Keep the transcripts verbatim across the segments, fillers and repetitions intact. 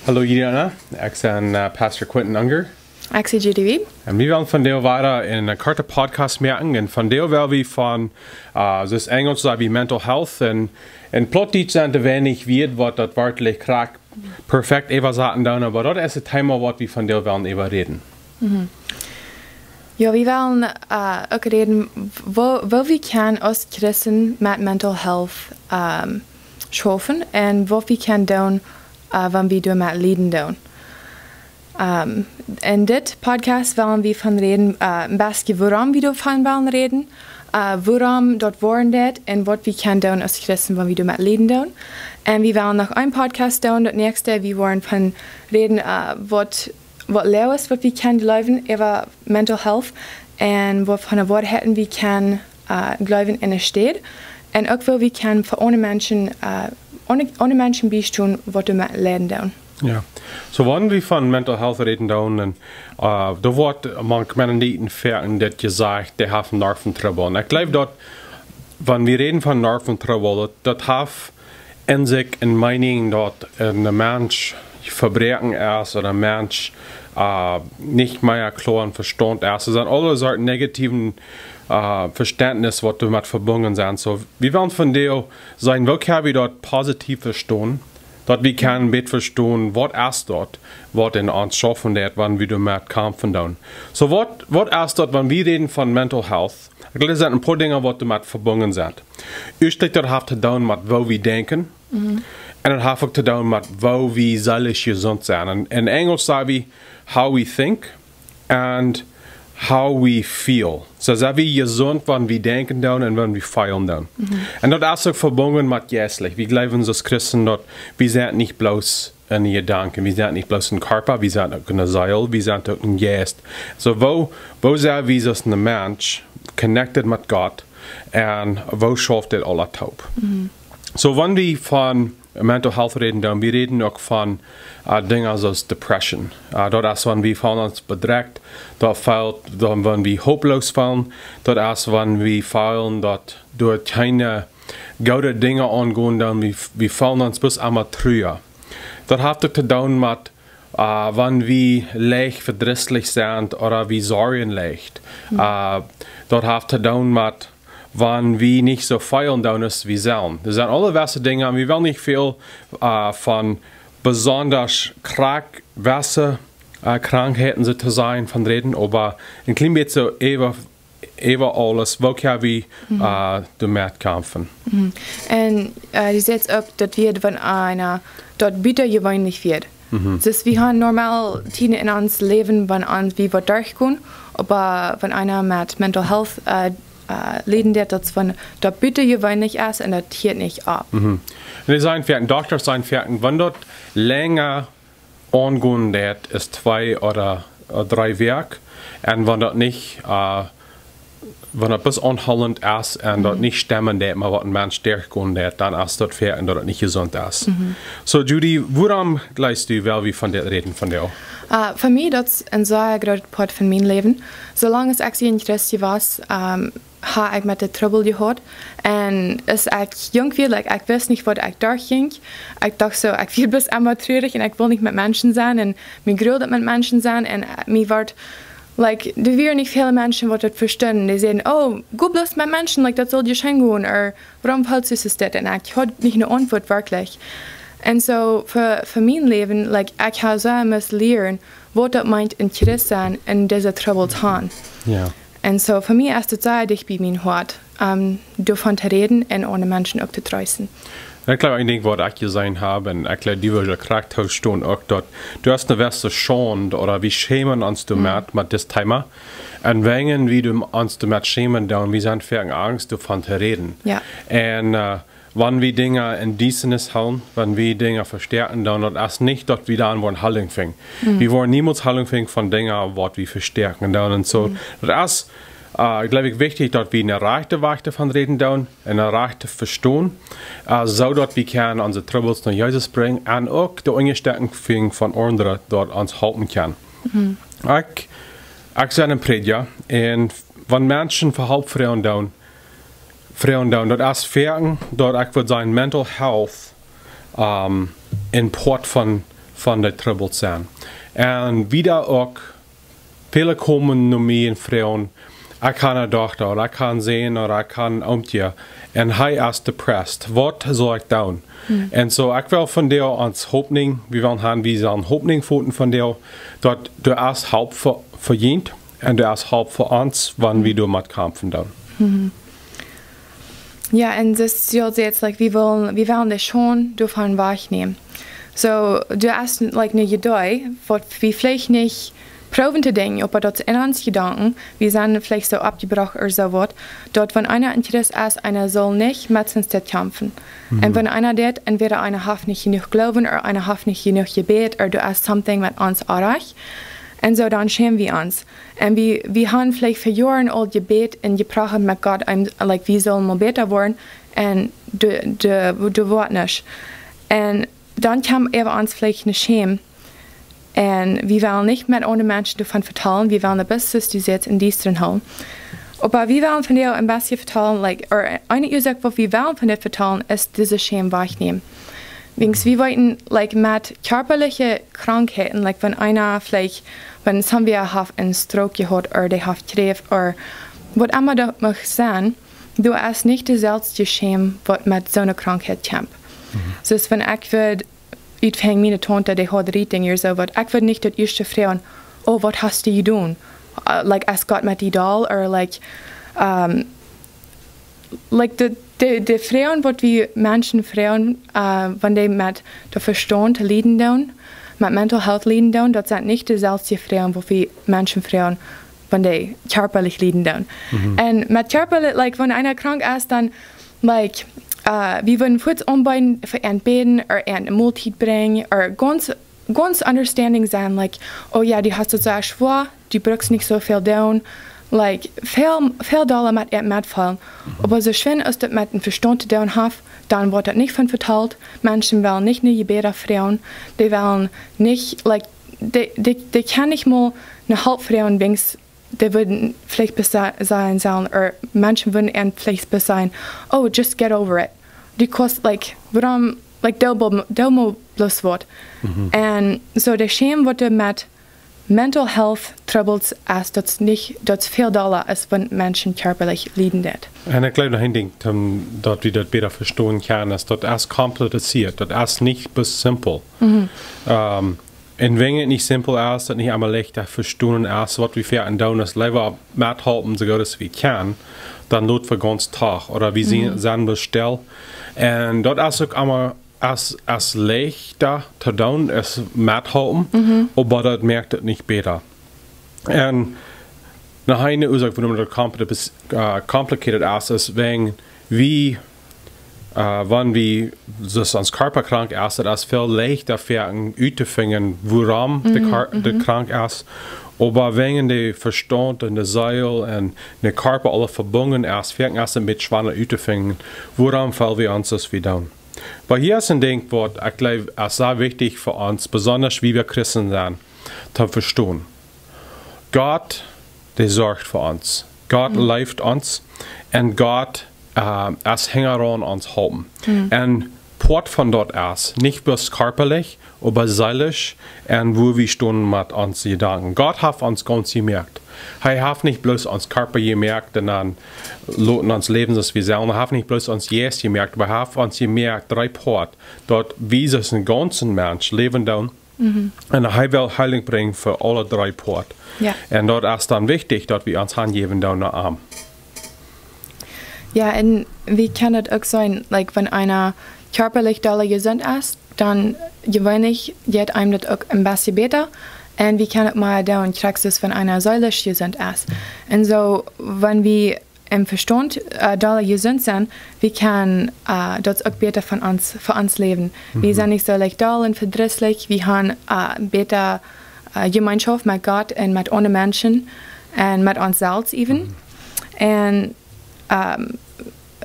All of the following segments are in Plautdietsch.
Hallo jieda, ekj sie äh, Pastor Quentin Unger. Ekj sie Judy Wiebe. Un wie wellen vondoag wada een korta Podcast moaken. Un vondoag well wie von, äh, soo aus Enjlisch saj wie mental health. Un, un Plautdietsch sent doa weinich Wieed waut daut werkjlich krakjt perfekt äwasaten doonen, oba daut es daut Thema waut wie vondoag wellen äwaräden. Jo, wie wellen äh, uk räden, woo, woo wie kjennen aus Christen met mental health ähm, schaufen un waut wie kjennen doonen, äh, wan wie doamet lieden doonen. Ähm, en dit Podcast wellen wie von räden, äh, een bät wuarom wie doavon wellen räden, äh, wuarom daut woaren deit un waut wie kjennen doonen aus Christen, wan wie doamet lieden doonen. Un wie wellen noch een Podcast doonen, daut näakjste, wie woaren von räden, äh, waut, waut Läajes, waut wie kjennen jleewen äwa mental health un waut von de Woarheiten wie kjennen äh, jleewen en de Städ. Un uk woo wie kjennen fa aundre Menschen, äh, aundre, aundre Menschen biestonen waut doamet lieden doonen. Jo. Soo, wan wie von mental health räden doonen, un äh, doa woat mank Mennoniten foaken daut jesajcht, dee haben Nerventrubbel. Un ekj jleew daut, wan wie räden von Nerventrubbel, daut, daut haft en sikj eene Meenunk daut een Mensch vebroaken es ooda een Mensch äh, nich mea kloa em Vestaunt es. Daut sent aule Sorten negativen äh, Vestentnis waut doamet vebungen sent. Soo, wie wellen vondoag seenen, woo kjenn wie daut positiv vestonen, daut wie kjennen bäta vestonen, waut es daut, waut en ons schaufen deit, wan wie doamet kjamfen doonen. Soo, waut, waut es daut, wan wie räden von mental health? Ekj jleew, doa sent een poa Dinja waut doamet vebungen sent. Ieescht daut haft to doonen met woo wie denkjen. Un daut haft uk to doonen met woo wie seelisch jesunt sent. Un en Enjlisch saj wie how we think and how we feel. Soo sent wie jesunt, wan wie denkjen doonen un wan wie feelen doonen. Un daut es uk vebungen met jeistlich. Wie jleewen soo aus Christen daut wie sent nich bloos een Jedanken, wie sent nich bloos een Kjarpa, wie sent uk eene Seel, wie sent uk een Jeist. Soo, woo, woo sent wie soo aus een Mensch connected met Gott un woo schauft dit aules toop? Soo, wan wie von mental health räden, dan wie räden uk von äh, Dinja soo aus depression. Äh, daut es wan wie feelen ons bedrekjt, daut felt, dan wan wie hoploos feelen, daut es wan wie feelen daut doa kjeene goode Dinja aungonen, dan wie, wie feelen ons bloos emma trua. Daut haft uk to doonen met äh, wan wie leicht vedrisslich sent ooda wie sorjen leicht. Äh, daut haft to doonen met wan wie nich soo feelen doonen aus wie sellen. Daut sent aule wesse Dinja, wie wellen nich väl äh, von besondasch krakjt wesse äh, Krankheiten soo to sajen von räden, oba een kjlien bät soo äwa, äwa aules, woo kjenn wie äh, doamet kjamfen. Un äh, du sajchst uk daut wie, wan eena daut butajeweenlich woat. Soo, wie haben normal Tieden en ons Läwen, wan ons wie waut derchgonen, oba wan eena met mental health äh, äh, lieden deit, daut wan daut butajeweenlich es un daut hieet nich opp. Un dee sajen foaken, Dokta sajen foaken, wan daut lenja aungonen deit aus twee ooda äh, dree Wäakj, un wan daut nich äh, wan daut bloos aunhoolent es un daut nich stemmen deit met waut een Mensch derchgonen deit, dan es daut foaken daut daut nich jesunt es. Soo, Judy, wuarom jleefst du, well wie von dit räden vondoag? Äh, fa mie daut es een sea groota Poat von mien Läwen. Soo lang aus ekj een Christ wia, ähm, hab ekj met de Trubbel jehaut. Un aus ekj junk wia, like, ekj wist nich waut ekj derchjinkj. Ekj docht soo, ekj wia bloos emma trurich un ekj wull nich met Menschen sennen. Un mie gruald daut met Menschen sennen. Un äh, mie wort, like, doa wieren nich väl Menschen waut daut vestunden. Dee säden, oh, go bloos met Menschen, like, daut saul die scheen gonen, ooda wuarom feelst du dit? Un ekj haud nich eene Auntwuat werkjlich. Un soo fa, fa mien Läwen, like, ekj hab sea must lieren waut daut meent een Christ sennen un dise Trubbels han. Jo. Un soo fa mie es daut sea dicht bie mien Hoat, ähm, doavon to räden un aundre Menschen uk to treesten. Ekj jleew, een Dinkj waut ekj jeseenen hab, un ekj jleew, du wurscht krakjt tostonen uk, daut du hast eene wesse Schaund ooda wie schämen ons doamet, met dit Thema. Un wan wie doa, ons doamet schämen, dan wie sent foaken angst doavon to räden. Jo. Un äh, wan wie Dinja en Diestanis hoolen, wan wie Dinja vestäakjen, dan daut es nich daut wie dan woaren Heelunk finjen. Wie woaren niemols Heelunk finjen von Dinja waut wie vestäakjen doonen. Un soo, daut es äh, jleew ekj, wichtich daut wie eene rajchte Wajch doavon räden doonen un eene rajchte vestonen, äh, soo daut wie kjennen onse Trubbels no Jesus brinjen un uk de Unjastekjunk finjen von aundre daut ons halpen kaun. Ekj, ekj sie een Prädja un wan Menschen fa Help froagen doonen, froagen doonen, daut es foaken daut ekj wudd sajen mental health ähm, een Poat von, von de Trubbels sennen. Un wieda uk, väle komen no mie un froagen: "Ekj hab eene Dochta, ooda ekj hab eenen Sän, ooda ekj hab een Omtje, un hee es depressed. Waut saul ekj doonen?" Un soo, ekj well vondoag ons Hopninj, wie wellen haben, wie sellen Hopninj foten vondoag, daut doa es Help fa, fa junt un doa es Help fa ons, wan wie doamet kjamfen doonen. Jo, un daut es jo jetzt, like, wie wellen, wie wellen de Schaund doavon wajchnämen. Soo, doa es, like, eene Idee, waut wie veleicht nich proowen to denkjen, oba daut es en ons Jedanken, wie sent veleicht soo oppjebrocht ooda soo waut, daut wan eena een Christ es, eena saul nich met sien Stekj kjamfen. Un wan eena daut, entwäda eena haft nich jenuach Gloowen, ooda eena haft nich jenuach jebät, ooda doa es something met ons oajch. Un soo, dan schämen wie ons. Un wie, wie haben veleicht fa Joaren aul jebät un jeprachat met Gott, un, like, wie sellen mau bäta woaren, un de, de, de woat nich. Un dan kjemt äwa ons veleicht eene Schäm. Un wie wellen nich met aundre Menschen doavon vetalen, wie wellen daut best, soo aus du sajchst, em Diestren hoolen. Oba wie wellen vondoag een bät vetalen, like, ooda eene Uasoak, waut wie wellen von dit vetalen, es dise Schäm wajchnämen. Wiels wie weeten, like, met kjarpaliche Krankheiten, like, wan eena veleicht, wan somebody haft een Stroke jehaut, ooda dee haft Kjräft, ooda waut emma daut mucht sennen, doa es nich deeselwje Schäm, waut met soone Krankheit kjemt. Soo aus wan ekj wudd utfinjen, miene Taunte, dee haud Rietinj ooda soo waut, ekj wudd nich daut ieeschte froagen: "Oh, waut hast du jedonen?" Uh, like, es Gott met die doll, ooda, like, um, like, de, de, de Froagen, waut wie Menschen froagen, uh, wan dee met de Vestaunt lieden doonen, met mental health lieden doonen, daut sent nich deeselwje Froagen, waut wie Menschen froagen, wan dee kjarpalich lieden doonen. Un met kjarpalich, like, wan eena krank es, dan, like, uh, wie wudden fuaz aunbeeden fa an bäden, ooda an Moltiet brinjen, ooda gaunz gaunz understanding sennen, like: "Oh jo, du hast daut soo schwoa, du brukst nich soo väl doonen." Like, väl, väl dolla met, metfeelen. Oba soo schwind aus daut met een Vestaunt to doonen haft, dan woat daut nich von vetalt. Menschen wellen nich no Jebäda froagen. Dee wellen nich, like, dee, dee, dee kjennen nich mol no Help froagen, wiels dee wudden veleicht best sajen sellen, ooda Menschen wudden an veleicht best sajen: "Oh, just get over it. Du kaust, like, wuarom, like, doo mau, doo mau bloos waut." Un soo, de Schäm, waut doa met mental health troubles es, daut es nich, daut es väl dolla aus wan Menschen kjarpalich lieden doonen. Un ekj jleew noch een Dinkj, Tim, daut wie daut bäta vestonen kjennen, es, daut es kompliziert, daut es nich bloos simpel. Um, un wan et nich simpel es, daut nich emma leicht to vestonen es, waut wie fa en doonen, es leewa methalpen, soo goot aus wie kjennen, dan lot wie gaunz tach, ooda wie sent, sent bloos stell. Un daut es uk emma es, es leichta to doonen, es methalpen, oba daut moakt et nich bäta. Un noch eene Uasoak, wuarom daut compli-, uh, complicated es, es wan wie, uh, wan wie, soo aus ons Kjarpa krank es, daut es väl leichta fa ons uttofinjen, wuarom de, de krank es. Oba wan de Vestaunt un de Seel un de Kjarpa aule vebungen es, fa ons es et een bät schwoa uttofinjen, wuarom feelen wie ons soo aus wie doonen. Oba hia es een Dinkj, waut ekj jleew, es sea wichtich fa ons, besonda wan wie Christen sent, to vestonen. Gott, dee sorcht fa ons. Gott leeft ons. Un Gott, uh, es hinjaraun ons halpen. Un Poat von daut es, nich bloos kjarpalich, oba seelisch, un woo wie stonen met onse Jedanken. Gott haft ons gaunz jemoakt. Hee haft nich bloos ons Kjarpa jemoakt un dan loten ons läwen soo aus wie sellen. Hee haft nich bloos ons Jeist jemoakt, oba hee haft ons jemoakt, dree Poat, daut wie soo aus een gaunzen Mensch läwen doonen. Un hee well Heilunk brinjen fa aule dree Poat. Jo. Un daut es dan wichtich, daut wie ons hanjäwen doonen no am. Jo, un wie kjennen daut uk seenen, like, wan eena kjarpalich dolla jesunt es, dan jeweenlich jeit eenem daut uk een bät bäta. Un wie kjennen uk mea doonen, krakjt soo aus wan eena seelisch jesunt es. Un soo, wan wie em Vestaunt, uh, dolla jesunt sent, wie kjennen, uh, daut uk bäta von ons, fa ons läwen. Wie sent nich soo leicht doll un vedrisslich, wie haben, uh, bäta, uh, Jemeenschoft met Gott un met aundre Menschen un met ons selfst even. Un, um,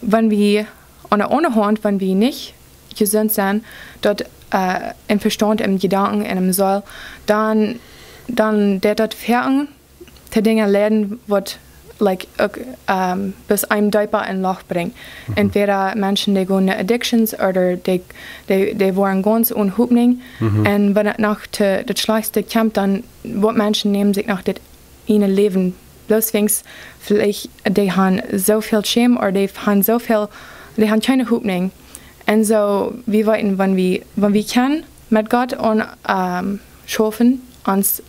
wan wie aun de aundre Haunt, wan wie nich jesunt sent, daut, uh, em Vestaunt, em Jedanken un em Seel, dan, dan deit daut foaken to Dinja leiden, waut like, uk, ähm, bat eenem deepa em Loch brinjen. Mhm. Entwäda Menschen, dee gonen no addictions, ooda dee, dee, dee woaren gaunz one Hopninj. Mhm. Un wan et noch to daut Schlajchtste kjemt, dan woat Menschen nämen sikj noch daut enne Läwen. Bloos wäajens veleicht dee han soo väl Schäm, ooda dee han soo väl, dee han kjeene Hopninj. Un soo, wie weeten, wan wie, wan wie kjennen met Gott un, ähm, schaufen, ons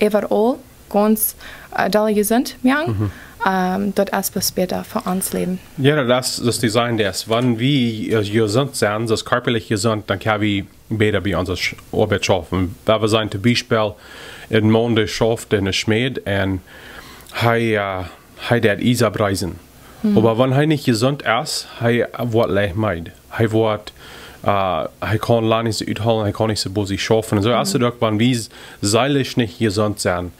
overall gaunz, äh, doll jesunt moaken, mhm, ähm, daut es bloos bäta fa ons Läwen. Jo, daut es, daut es dee Sach, daut es, wan wie, äh, jesunt sent, daut es kjarpalich jesunt, dan kjenn wie bäta bie onse Sch-, Oabeit schaufen. Wan wie seenen, toom Biespel, een Maun, dee schauft enne Schmäd un hee, äh, hee deit Iesa bräsen. Mhm. Oba wan hee nich jesunt es, hee woat leicht meed. Hee woat, äh, hee kaun lang nich soo uthoolen, hee kaun nich soo bosich schaufen. Un soo es, mhm, daut uk, wan wie s-, seelisch nich jesunt sent.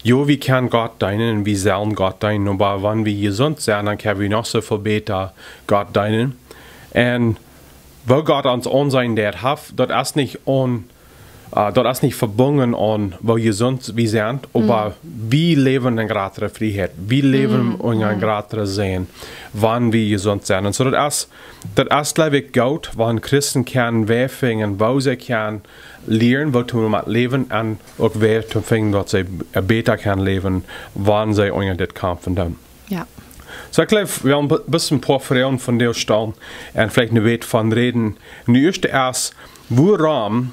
Jo, wie kjennen Gott deenen un wie sellen Gott deenen, oba wan wie jesunt sent, dan kjenn wie noch soo väl bäta Gott deenen. Un woo Gott ons aunseenen deit, haft, daut es nich aun, äh, daut es nich vebungen aun, woo jesunt wie sent, oba, mhm, wie läwen en jratre Frieheit. Wie läwen, mhm, en, mhm, jratre Säajen, wan wie jesunt sent. Un soo, daut es, daut es, jleew ekj, goot, wan Christen kjennen Wäaj finjen, woo see kjennen lieren, woo to met läwen un uk Wäaj to finjen, daut see, äh, bäta kjennen läwen, wan see unja dit kjamfen doonen. Jo. Soo, ekj jleew, wie haben een bi-, bät een poa Froagen von dee stalen un veleicht een bät von räden. Un dee ieeschte es, wuarom,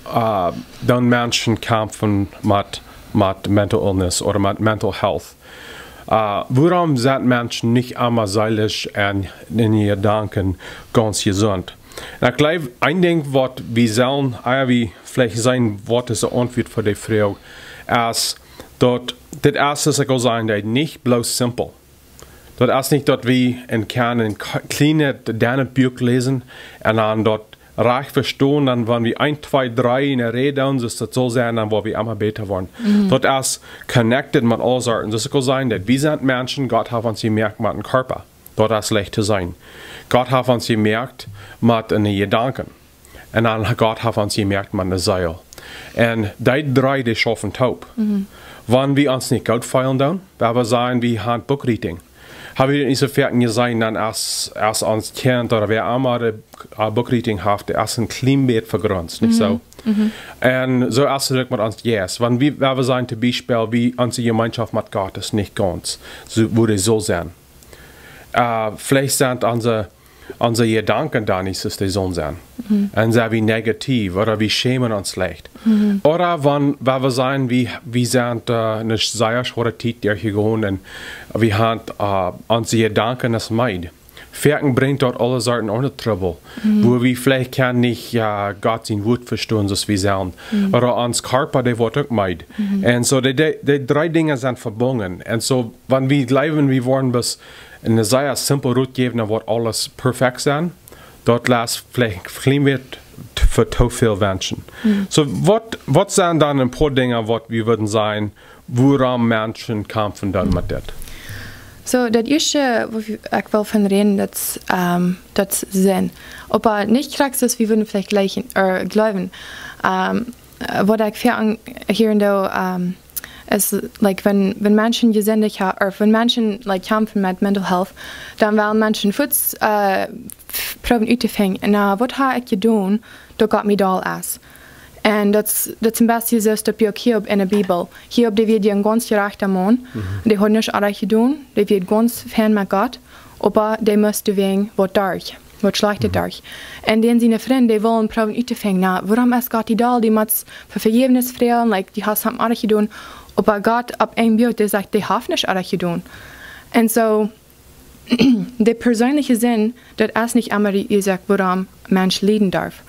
äh, doonen Menschen kjamfen met, met mental illness ooda met mental health? Äh, wuarom sent Menschen nich emma seelisch un en Jedanken gaunz jesunt? Un ekj jleew, een Dinkj, waut wie sellen, äh, wie veleicht seenen, waut es de Auntwuat fa dee Froag, es, daut dit es, soo aus ekj aul säd, daut nich bloos simpel. Daut es nich, daut wie een kjlienet, een k-, kjlienet, dennet Buak läsen un dan daut rajcht vestonen, dan wan wie eent, twee, dree enne Räd doonen, soo aus daut saul sennen, dan woa wie emma bäta woaren. Mhm. Daut es connected met aule Sachen. Soo aus ekj aul säd, daut wie sent Menschen, Gott haft ons jemoakt met een Kjarpa. Daut es leicht to seenen. Gott haft ons jemoakt met een Jedanken. Un dan Gott haft ons jemoakt met eene Seel. Un dee dree, dee schaufen toop. Mhm. Wan wie ons nich goot feelen doonen, wan wie sajen, wie haben Bookriet, hab wie nich soo foaken jeseenen, dan aus, aus ons Kjint ooda wäa emma de, äh, Bookriet haft, dee es een kjlien bät vegrunt, nich soo? Mhm. Mhm. Un soo es et uk met ons Jeist. Wan wie, wan wie sajen, toom Biespel, wie, onse Jemeenschoft met Gott es nich gaunz soo, woo dee saul sennen. Äh, veleicht sent onse, onse Jedanken dan nich soo aus dee sullen sennen. Mhm. Un sent wie negativ ooda wie schämen ons leicht. Mhm. Ooda wan, wan wie sajen, wie, wie sent, äh, eene sea schwoare Tiet derchjegonen un wie haben, äh, onse Jedanken es meed. Foaken brinjt daut aule Sachen aun de Trubbel, mhm, woo wie veleicht kjennen nich, jo, Gott sien Wuat vestonen, soo aus wie sellen. Mhm. Ooda ons Kjarpa, dee woat uk meed. Mhm. Un soo, dee, dee, dee dree Dinja sent vebungen. Un soo, wan wie jleewen, wie woaren bloos een sea simpel Rot jäwen, dan woat aules perfekt sennen, daut lat veleicht een kjlien bät t-, fa too väl wenschen. Mhm. Soo, waut, waut sent dan een poa Dinja, waut wie wudden sajen, wuarom Menschen kjamfen dan met dit? Soo, daut ieeschte, wua ekj well von räden, daut, ähm, daut es Sind. Oba nich krakjt soo aus wie wudden veleicht jlikjen, äh, jleewen. Ähm, äh, waut ekj väl aun hieren doo, ähm, es, like, wan, wan Menschen jesindicht ha-, ooda wan Menschen, like, kjamfen met mental health, dan wellen Menschen fuaz, äh, f-, proowen uttofinjen, na, waut hab ekj jedonen, daut Gott mie doll es? Un daut es, daut es een bät soo aus daut Buak Hiob enne Bibel. Hiob, dee wia een gaunz jerajchta Maun. Mhm. Dee haud nuscht orrajcht jedonen. Dee wia gaunz fein met Gott. Oba dee must wäajen waut derch. Waut Schlajchtet, mhm, derch. Un dan siene Frind, dee wullen proowen uttofinjen, na, wuarom es Gott dee doll, dee mott fa Vejäwnis froagen, like, dee haft am orrajcht jedonen. Oba Gott opp een Buak, dee sajcht, dee haft nuscht orrajcht jedonen. Un soo, de perseenelje Sind, daut es nich emma de Uasoak, wuarom Mensch lieden darf.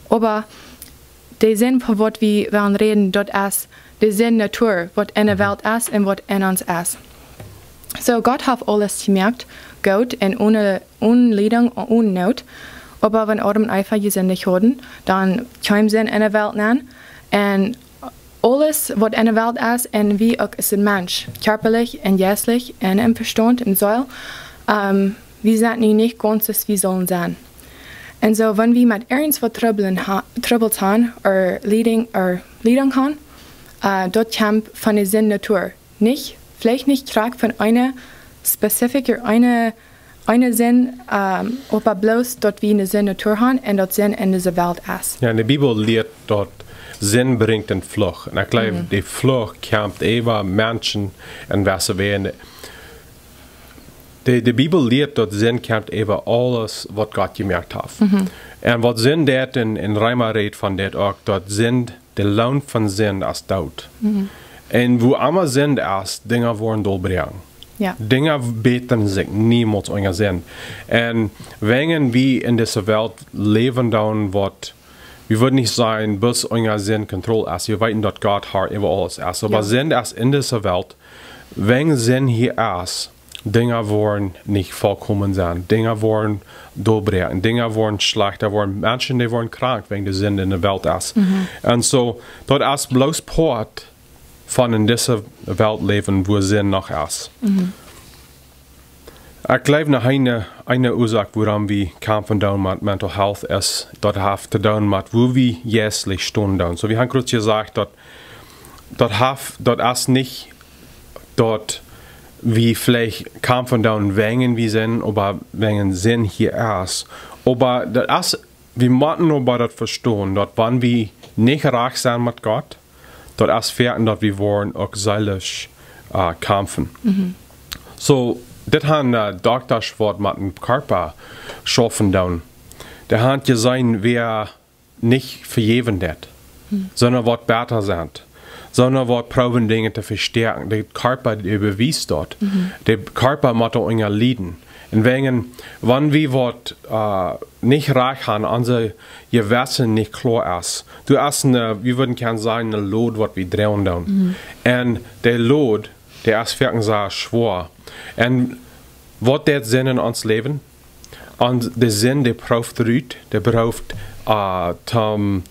Oba de Sind, von waut wie wellen räden, daut es de Sind Natua, waut enne Welt es un waut en ons es. Soo, Gott haft aules jemoakt, goot un one, one Liedunk, one Noot. Oba wan Adam un Eva jesindicht hauden, dan kjeem Sind enne Welt nenn. Un aules, waut enne Welt es, un wie uk, es een Mensch, kjarpalich un jeistlich un em Vestaunt un Seel, ähm, wie sent nu nich gaunz soo aus wie sullen sennen. Un soo, wan wie met irjent waut Trubbels ha-, Trubbels haben, ooda Liedunk, ooda Liedunk haben, äh, daut kjemt von de Sind Natua. Nich Veleicht nich krakjt von eene specific, eene, eene Sind, ähm, oba bloos daut wie eene Sind Natua han un daut Sind en dise Welt es. Jo, un de Bibel lieet daut Sind brinjt een Fluch. Un ekj jleew, mhm, de Fluch kjemt äwa Menschen un waut see wellen. De, de Bibel lieet daut Sind kjemt äwa aules waut Gott jemoakt haft. Mhm. Un waut Sind deit, en, en Reema rät von dit uk, daut Sind, de Loon von Sind es Doot. Mhm. Un wua emma Sind es, Dinja woaren dolbroaken. Jo. Dinja bätren sikj niemols unja Sind. Un wan wie en dise Welt läwen doonen, waut, wie wudden nich sajen, bloos unja Sind Kontroll es. Wie weeten daut Gott Har äwa aules es. Oba, jo, Sind es en dise Welt, wan Sind hia es, Dinja woaren nich volkomen sennen. Dinja woaren dolbroaken. Dinja woaren schlajcht. Doa woaren Menschen, dee woaren krank, wäajen de Sind en de Welt es. Mhm. Un soo, daut es bloos Poat von en dise Welt läwen, wua Sind noch es. Mhm. Ekj jleew, noch eene, eene Uasoak, wuarom wie kjamfen doonen met Mental Health es, daut haft to doonen met woo wie jeistlich stonen doonen. Soo, wie haben krakjt jesajcht, daut, daut haft, daut es nich daut wie veleicht kjamfen doonen wäajen wie Sind, oba wäajen Sind hia es. Oba daut es, wie motten oba daut vestonen, daut wan wie nich rajcht sent met Gott, daut es foaken daut wie woaren uk seelisch, äh, kjamfen. Mhm. Soo, dit haben, äh, Doktasch waut met dän Kjarpa schaufen doonen. Dee haben jeseenen, wäa nich vejäwen deit, hm, sonda waut bäta sent, sonda waut proowen Dinja to vestäakjen. De Kjarpa, dee bewiest daut. Mhm. De Kjarpa mott doa unja lieden. Un wäajen, wan wie waut, äh, nich rajcht haben, onse Jewessen nich kloa es, du hast eene, wie wudden kjennen sajen, eene Load, waut wie droagen doonen. Mhm. Un de Load, dee es werkjlich sea schwoa. Un waut deit Sind en ons Läwen? Un de Sind, dee proowt rut, dee proowt, äh, toom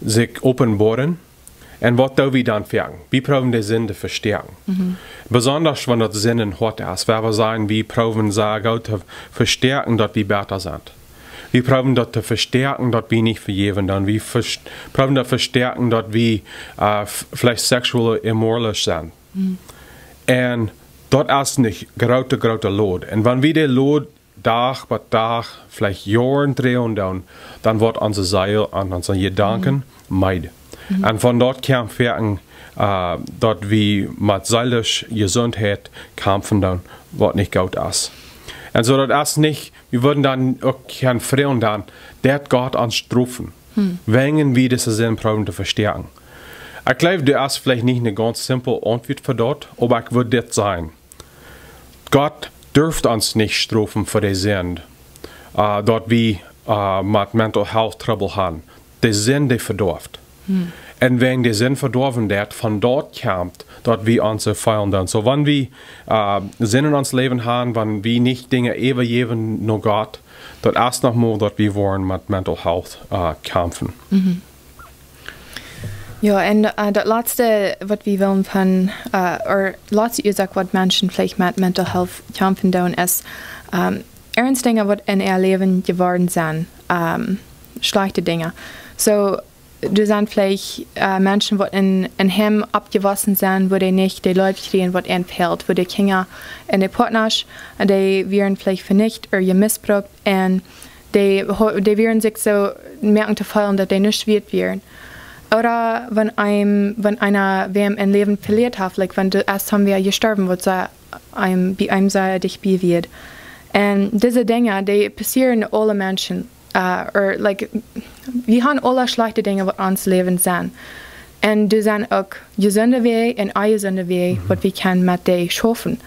sikj openboaren. Un waut doo wie dan foaken? Wie proowen de Sind to vestäakjen. Mhm. Besonda wan daut Sind em Hoat es. Wie wellen sajen, wie proowen sea goot to vestäakjen, daut wie bäta sent. Wie proowen daut to vestäakjen, daut wie nich vejäwen doonen. Wie vest-, proowen daut vestäakjen, daut wie, äh, f-, veleicht sexual immoralisch sent. Mhm. Un daut es eene groote, groote Load. Un wan wie de Load Dach bie Dach, veleicht Joaren droagen doonen, dan woat onse Seel un onse Jedanken, mhm, meed. Mhm. Un von daut kjemt foaken, äh, daut wie met seelische Jesuntheit kjamfen doonen, waut nich goot es. Un soo daut es nich, wie wudden dan uk kjennen froagen dan, deit Gott ons strofen, hm, wäajen wie dise Sind proowen to vestäakjen. Ekj jleew, doa es veleicht nich eene gaunz simple Auntwuat fa daut, oba ekj wudd dit sajen. Gott durft ons nich strofen fa de Sind, äh, daut wie, äh, met Mental Health Trouble haben. De Sind, dee vedoaft. Hm. Un wan de Sind vedoawen deit, von daut kjemt, daut wie ons soo feelen dan. Soo, wan wie, äh, Sind en ons Läwen haben, wan wie nich Dinja äwajäwen no Gott, daut es noch mol, daut wie woaren met Mental Health, äh, kjamfen. Mhm. Jo, un, äh, daut latste, waut wie wellen von, äh, ooda latste Uasoak, waut Menschen veleicht met Mental Health kjamfen doonen, es, ähm, ernste Dinja, waut en äa Läwen jeworden sent, ähm, schlajchte Dinja. Soo, doa sent veleicht, äh, Menschen, waut en, en Heim oppjewossen sent, wua dee nich de Leew kjrieen, waut an fält, wua de Kjinja un de Partnasch, dee wieren veleicht venicht ooda jemissbrukt, un dee ho-, dee wieren sikj soo moaken to feelen, daut dee nich wieet wieren. Ooda wan eena, wan eena wäm em Läwen velieet haft, like, wan de, aus wan wäa jestorwen, waut soo eenem, bie eenem sea dicht bie wia. Un dise Dinja, dee passieren aule Menschen. Äh, or, like, wie haben aule schlajchte Dinja, waut en ons Läwen sent. Un doa sent uk jesunde Wäaj un onjesunde Wäaj, mhm, waut wie kjennen met dee schaufen.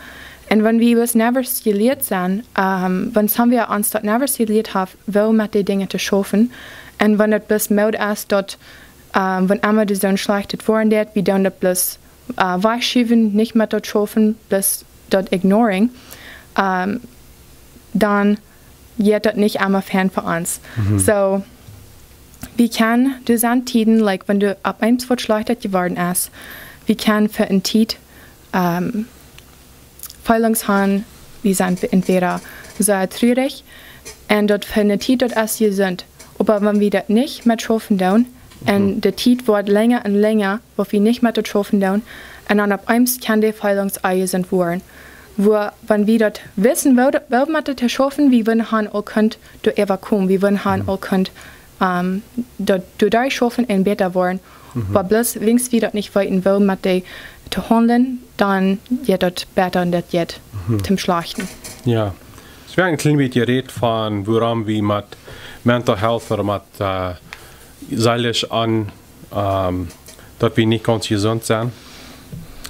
Un wan wie ons never jelieet sent, ähm, wan wan wie ons daut never jelieet haben, woo met dee Dinja to schaufen, un wan daut bloos Mood es, daut, ähm, wan emma doa soon schlajchtet woaren deit, wie doonen daut bloos, äh, wajchschuwen, nich met daut schaufen, bloos daut ignoring, ähm, dan jeit daut nich emma fein fa ons. Mhm. Soo, wie kjennen, doa sent Tieden, like, wan doa opp eemol waut schlajchtet jeworden es, wie kjennen fa eene Tiet, ähm, Feelings haben, wie sent entwäda sea trurich, un daut fa eene Tiet, daut es jesunt. Oba wan wie daut nich met schaufen doonen, un, mhm, de Tiet woat lenja un lenja, waut wie nich met daut schaufen doonen, Un dan opp eemol kaun de Feelings aunjeseenen woaren. Wua, wan wie daut wisten, woo, woo met daut to schaufen, wie wudden han aul kunt doa äwakomen, wie wudden han aul kunt, ähm, daut doaderch schaufen un bäta woaren. Mhm. Oba bloos, wiels wie daut nich weeten, woo met dee to haundlen, dan jeit daut bäta un daut jeit Mhm. tom Schlajchten. Jo. Soo wie haben een kjlien bät jerät von wuarom wie met mental health ooda met, äh, seelisch aun, ähm, daut wie nich gaunz jesunt sent.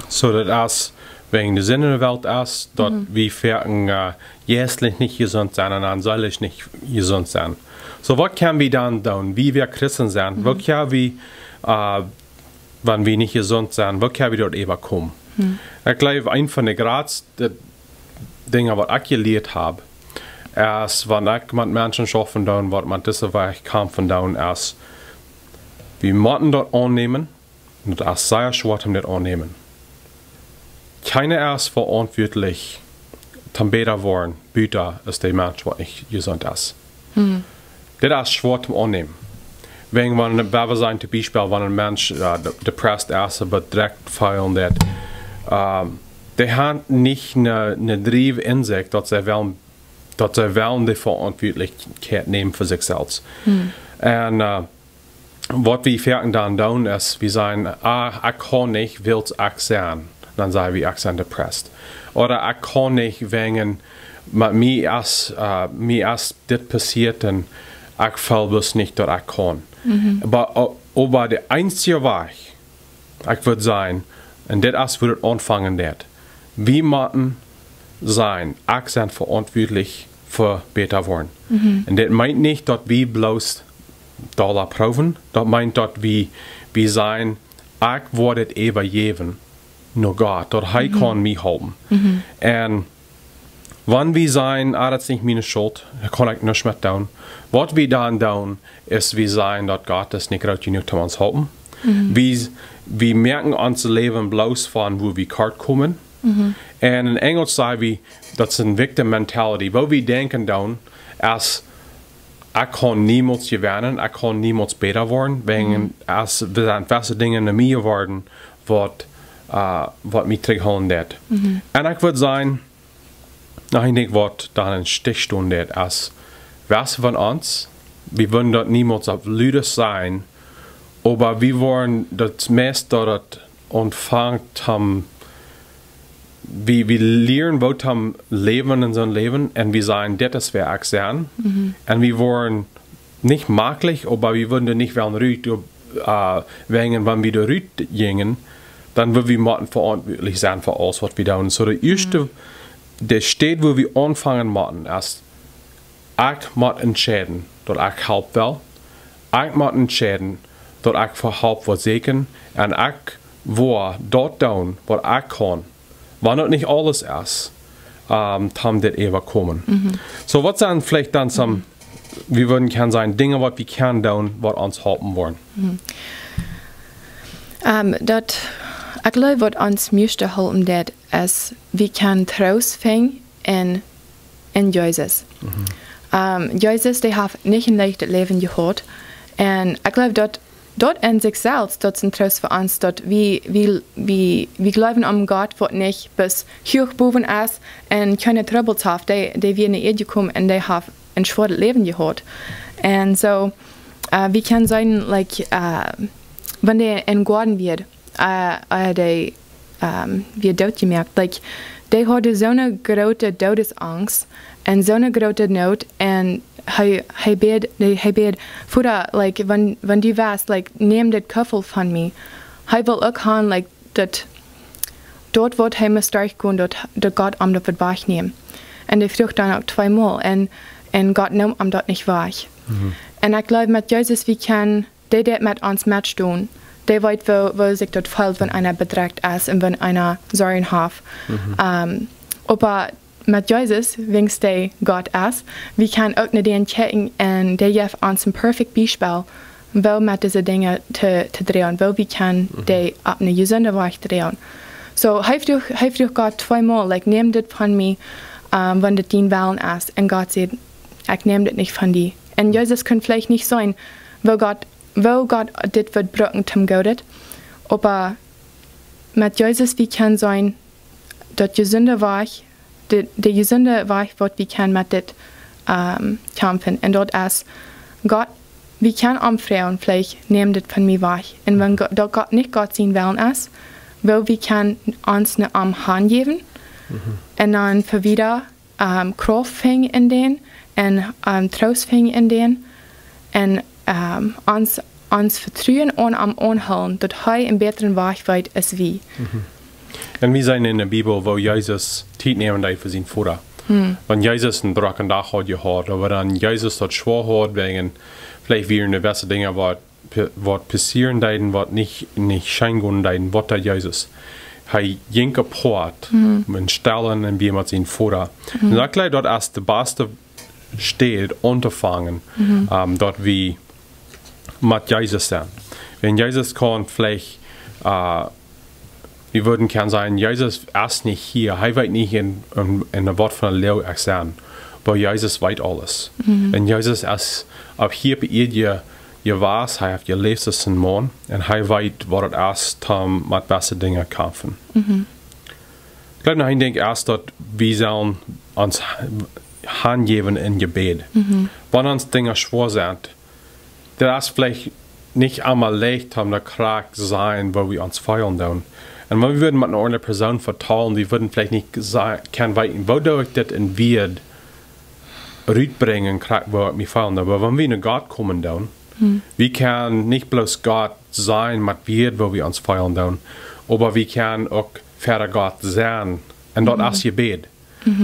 Soo daut es wäajen de Sind enne Welt es, daut Mhm. wie foaken, äh, jeistlich nich jesunt sent un dan seelisch nich jesunt sent. Soo waut kjenn wie dan doonen? Wie, wie Christen sent, Mhm. woo kjenn wie, äh, wan wie nich jesunt sent, woo kjenn wie doa äwakomen? Mhm. Ekj jleew, eent von de jratste Dinja waut ekj jelieet hab, es wan ekj met Menschen schaufen doo, waut met dise Wajch kjamfen doonen, es, wie motten daut aunnämen, un daut es sea schwoa om daut aunnämen. Kjeena es veauntwuatlich toom bäta woaren, buta aus de Mensch waut nich jesunt es. Mhm. Dit es schwoa toom aunnämen. Wäajen wan, wan wie sajen, toom Biespel, wan een Mensch, äh, de-, depressed es, oba direkt feelen daut, ähm, dee haft nich eene, eene Driew en sikj, daut see wellen, daut see wellen de Veauntwuatlichkjeit nämen fa sikj selfst. Mhm. Un, äh, waut wie foaken dan doonen es, wie sajen, ah, ekj kaun nich, wiels ekj sie. Dan saj wie, ekj sie depressed. Ooda ekj kaun nich wäajen, met mie es, äh, mie es dit passieet un ekj feel bloos nich daut ekj kaun. Mhm. Oba, o-, oba de eensje Wajch, ekj wudd sajen, un dit es wua daut aunfangen deit. Wie motten sajen, ekj sie veauntwuatlich fa bäta woaren. Mhm. Un dit meent nich daut wie bloos dolla proowen. Daut meent daut wie, wie sajen, ekj woa dit äwajäwen no Gott, daut hee Mhm. kaun mie halpen. Mhm. Un wan wie sajen, ah, daut es nich miene Schult, doa kaun ekj nuscht met doonen. Waut wie dan doonen, es wie sajen, daut Gott es nich groot jenuach om ons halpen. Mhm. Wie, wie moaken ons Läwen bloos von wua wie kort komen. Mhm. Un en Enjlisch saj wie, daut es een victim mentality. Wua wie denkjen dan, aus ekj kaun niemols jewennen, ekj kaun niemols bäta woaren, wäajen Mhm. aus wie sent feste Dinja en mie jeworden, waut, äh, waut mie trigjhoolen deit. Mhm. Un ekj wudd sajen, noch een Dinkj waut dan em Stich stonen deit, es, wäa von ons, wie wudden daut niemols opp ludes sajen, oba wie woaren daut meist daut aunfangt, ähm, wie, wie lieren waut toom läwen en soon Läwen, un wie sajen, dit es wäa ekj sie. Mhm. Un wie woaren nich maklich, oba wie wudden doa nich wellen rut, äh, wäajen wan wie doa rut jinjen, dan wudd wie motten veauntwuatlich sennen fa aules waut wie doonen. Soo de ieeschte, Mhm. de Städ wua wie aunfangen motten, es, ekj mott entscheiden, daut ekj Help well. Ekj mott entscheiden, daut ekj fa Help woa sieekjen. Un ekj woa daut doonen, waut ekj kaun. Wan daut nich aules es, ähm, toom dit äwakomen. Mhm. Soo, waut sent veleicht dan some, Mhm. wie wudden kjennen sajen, Dinja waut wie kjennen doonen, waut ons halpen woaren? Mhm. Ähm, daut, ekj jleew, waut ons mieeschte halpen deit, es, wie kjennen Troost finjen en, en Jesus. Mhm. Ähm, Jesus, dee haft nich een leichtet Läwen jehaut. Un ekj jleew, daut, daut en sikj selfst, daut es een Troost fa ons, daut wie, wie, wie, wie jleewen aun Gott, waut nich bloos huach bowen es un kjeene Trubbels haft, dee, dee wia enne Ieed jekomen un dee haft een schwoaret Läwen jehaut. Un soo, äh, wie kjennen seenen, like, äh, wan dee em Goaden wia, äh, äh, dee, ähm, wia dootjemoakt. Like, dee haud soone groote Doodesangst un soone groote Noot un hee, hee bäd, hee, hee bäd, Voda, like, wan, wan du west, like, nemm dit Kuffel von mie. Hee wull uk han, like, daut, daut waut hee must derchgonen, daut, daut Gott am daut wudd wajchnämen. Un dee fruach dan uk tweemol un, un Gott neem am daut nich wajch. Mhm. Un ekj jleew met Jesus, wie kjennen dee, dee met ons metstonen, dee weet, woo, woo sikj daut feelt, wan eena bedrekjt es un wan eena Sorjen haft. Mhm. Ähm, oba met Jesus, wiels dee Gott es, wie kjennen uk no dän kjikjen un dee jeft ons een perfekt Biespel, woo met dise Dinja to, to droagen, woo wie kjennen Mhm. dee opp eene jesunde Wajch droagen. Soo, hee fruach, hee fruach Gott tweemol, like, nemm dit von mie, ähm, wan dit dien Wellen es. Un Gott säd, ekj nemm dit nich von die. Un Jesus kunn veleicht nich seenen, woo Gott woo Gott dit wudd brucken toom Goodet, oba Met Jesus wie kjennen seenen daut jesunde Wajch, de, de jesunde Wajch waut wie kjennen met dit, ähm, kjamfen. Un daut es Gott, wie kjennen am froagen, veleicht nemm dit von mie wajch. Un wan Gott, daut Gott nich Gott sien Wellen es, woo wie kjennen ons no am hanjäwen. Un dan fa wieda ähm, Krauft finjen en dän un, ähm, Troost finjen en dän un, ähm, ons, ons Vetruen aun am aunhoolen, daut hee een bätren Wajch weet aus wie. Un wie seenen en de Bibel woo Jesus Tiet nämen deed fa sienen Voda. Wan Jesus een drocken Dach haud jehaut, oba dan Jesus daut schwoa haud wäajen, veleicht wieren doa jewesse Dinja waut pa-, waut passieren deeden, waut nich, nich scheen gonen deeden, waut deed Jesus? Hee jinkj apoat, en stellen un wia met sienen Voda. Un ekj jleew daut es de baste Städ auntofangen, ähm, daut wie met Jesus sent. Wan Jesus kaun veleicht, äh, wie wudden kjennen sajen, Jesus es nich hia, hee weet nich en, en, en waut fa eene Loag ekj sie. Oba Jesus weet aules. Un Jesus es opp hia opp de Ieed je-, jewast, hee haft jeläft aus een Maun un hee weet waut et es, om met jewesse Dinja to kjamfen. Ekj jleew noch een Dinkj es daut wie sellen ons ha-, hanjäwen en Jebäd. Wan ons Dinja schwoa sent, daut es veleicht nich emma leicht om daut krakjt to sajen woo wie ons feelen doonen. Un wan wie wudden met eene aundre Persoon vetalen, wie wudden veleicht nich sa-, kjennen weeten, woo doo ekj dit en Wieed rutbrinjen, krakjt woo ekj mie feelen doo. Oba wan wie no Gott komen doonen, wie kjennen nich bloos Gott sajen met Wieed woo wie ons feelen doonen, oba wie kjennen uk ver Gott sennen. Un daut es Jebäd.